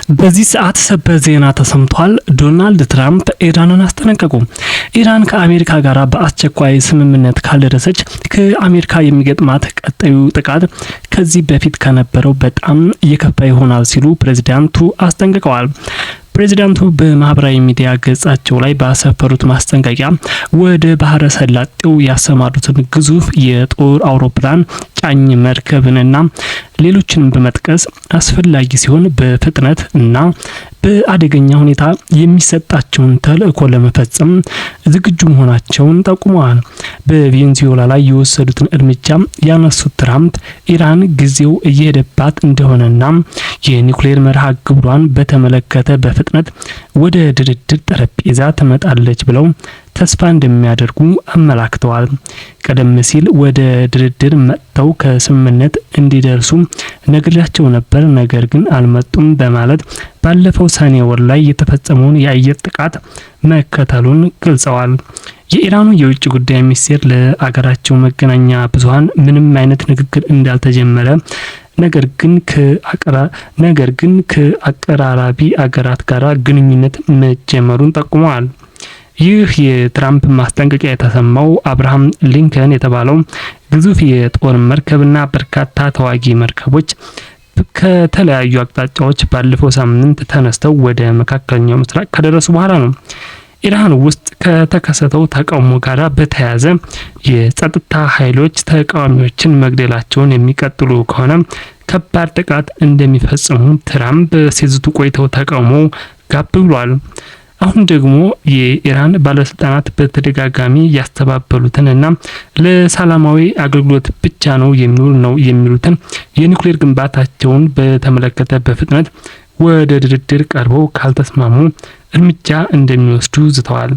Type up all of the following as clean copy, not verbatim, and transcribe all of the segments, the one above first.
በዚህ ሰዓት ሰበር ዜና ተሰምቷል። ዶናልድ ትራምፕ ኢራንን አስጠነቀቁ። ኢራን ከአሜሪካ ጋር በአስቸኳይ ስምምነት ካልደረሰች ከአሜሪካ የሚገጥማት ቀጣዩ ጥቃት ከዚህ በፊት ከነበረው በጣም የከፋ ይሆናል ሲሉ ፕሬዚዳንቱ አስጠንቅቀዋል። ፕሬዚዳንቱ በማህበራዊ ሚዲያ ገጻቸው ላይ ባሰፈሩት ማስጠንቀቂያ ወደ ባህረ ሰላጤው ያሰማሩትን ግዙፍ የጦር አውሮፕላን ጫኝ መርከብንና ሌሎችንም በመጥቀስ አስፈላጊ ሲሆን በፍጥነት እና በአደገኛ ሁኔታ የሚሰጣቸውን ተልእኮ ለመፈጸም ዝግጁ መሆናቸውን ጠቁመዋል። በቬንዙዌላ ላይ የወሰዱትን እርምጃ ያነሱት ትራምፕ ኢራን ጊዜው እየሄደባት እንደሆነና የኒውክሌር መርሃ ግብሯን በተመለከተ በፍጥነት ወደ ድርድር ጠረጴዛ ትመጣለች ብለው ተስፋ እንደሚያደርጉ አመላክተዋል። ቀደም ሲል ወደ ድርድር መጥተው ከስምምነት እንዲደርሱ ነግሬያቸው ነበር፣ ነገር ግን አልመጡም በማለት ባለፈው ሰኔ ወር ላይ የተፈጸመውን የአየር ጥቃት መከተሉን ገልጸዋል። የኢራኑ የውጭ ጉዳይ ሚኒስቴር ለአገራቸው መገናኛ ብዙኃን ምንም አይነት ንግግር እንዳልተጀመረ ነገር ግን ከአቀራራቢ አገራት ጋር ግንኙነት መጀመሩን ጠቁመዋል። ይህ የትራምፕ ማስጠንቀቂያ የተሰማው አብርሃም ሊንከን የተባለው ግዙፍ የጦር መርከብና በርካታ ተዋጊ መርከቦች ከተለያዩ አቅጣጫዎች ባለፈው ሳምንት ተነስተው ወደ መካከለኛው ምስራቅ ከደረሱ በኋላ ነው። ኢራን ውስጥ ከተከሰተው ተቃውሞ ጋር በተያያዘ የጸጥታ ኃይሎች ተቃዋሚዎችን መግደላቸውን የሚቀጥሉ ከሆነ ከባድ ጥቃት እንደሚፈጽሙ ትራምፕ ሲዝቱ ቆይተው ተቃውሞ ጋብ ብሏል። አሁን ደግሞ የኢራን ባለስልጣናት በተደጋጋሚ ያስተባበሉትን እና ለሰላማዊ አገልግሎት ብቻ ነው የሚውል ነው የሚሉትን የኒውክሌር ግንባታቸውን በተመለከተ በፍጥነት ወደ ድርድር ቀርበው ካልተስማሙ እርምጃ እንደሚወስዱ ዝተዋል።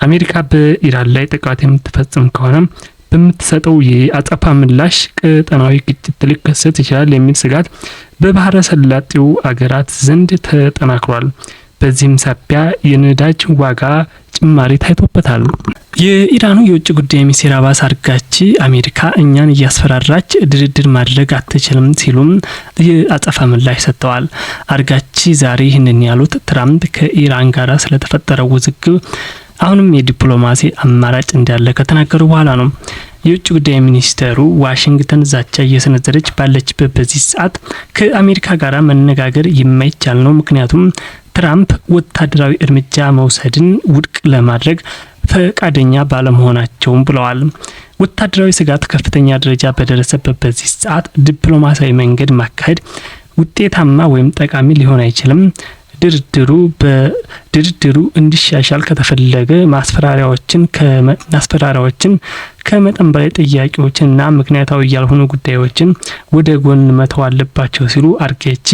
አሜሪካ በኢራን ላይ ጥቃት የምትፈጽም ከሆነ በምትሰጠው የአጸፋ ምላሽ ቀጠናዊ ግጭት ሊከሰት ይችላል የሚል ስጋት በባህረ ሰላጤው አገራት ዘንድ ተጠናክሯል። በዚህም ሳቢያ የነዳጅ ዋጋ ጭማሪ ታይቶበታል። የኢራኑ የውጭ ጉዳይ ሚኒስቴር አባስ አርጋቺ አሜሪካ እኛን እያስፈራራች ድርድር ማድረግ አትችልም ሲሉም የአጸፋ ምላሽ ሰጥተዋል። አርጋቺ ዛሬ ይህንን ያሉት ትራምፕ ከኢራን ጋር ስለተፈጠረው ውዝግብ አሁንም የዲፕሎማሲ አማራጭ እንዳለ ከተናገሩ በኋላ ነው። የውጭ ጉዳይ ሚኒስተሩ ዋሽንግተን ዛቻ እየሰነዘረች ባለችበት በዚህ ሰዓት ከአሜሪካ ጋር መነጋገር የማይቻል ነው፣ ምክንያቱም ትራምፕ ወታደራዊ እርምጃ መውሰድን ውድቅ ለማድረግ ፈቃደኛ ባለመሆናቸውም ብለዋል። ወታደራዊ ስጋት ከፍተኛ ደረጃ በደረሰበት በዚህ ሰዓት ዲፕሎማሲያዊ መንገድ ማካሄድ ውጤታማ ወይም ጠቃሚ ሊሆን አይችልም። በድርድሩ እንዲሻሻል ከተፈለገ ማስፈራሪያዎችን፣ ከመጠን በላይ ጥያቄዎችንና ምክንያታዊ ያልሆኑ ጉዳዮችን ወደ ጎን መተው አለባቸው ሲሉ አርጌቺ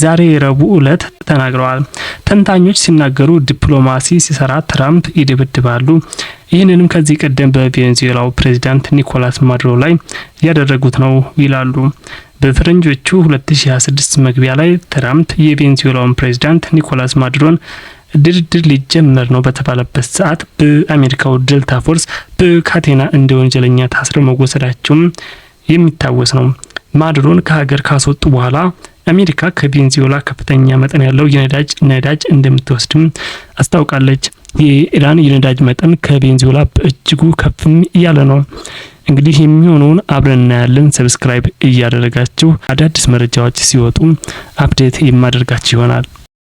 ዛሬ ረቡዕ ዕለት ተናግረዋል። ተንታኞች ሲናገሩ ዲፕሎማሲ ሲሰራ ትራምፕ ይደበድባሉ። ይህንንም ከዚህ ቀደም በቬኔዙዌላው ፕሬዚዳንት ኒኮላስ ማዱሮ ላይ ያደረጉት ነው ይላሉ። በፈረንጆቹ 2026 መግቢያ ላይ ትራምፕ የቬኔዙዌላውን ፕሬዚዳንት ኒኮላስ ማዱሮን ድርድር ሊጀመር ነው በተባለበት ሰዓት በአሜሪካው ዴልታ ፎርስ በካቴና እንደ ወንጀለኛ ታስረው መወሰዳቸውም የሚታወስ ነው። ማዱሮን ከሀገር ካስወጡ በኋላ አሜሪካ ከቬኔዙዌላ ከፍተኛ መጠን ያለው የነዳጅ ነዳጅ እንደምትወስድም አስታውቃለች። የኢራን የነዳጅ መጠን ከቬኔዙዌላ በእጅጉ ከፍም እያለ ነው። እንግዲህ የሚሆነውን አብረን እናያለን። Subscribe እያደረጋችሁ አዳዲስ መረጃዎች ሲወጡ update የማደርጋችሁ ይሆናል።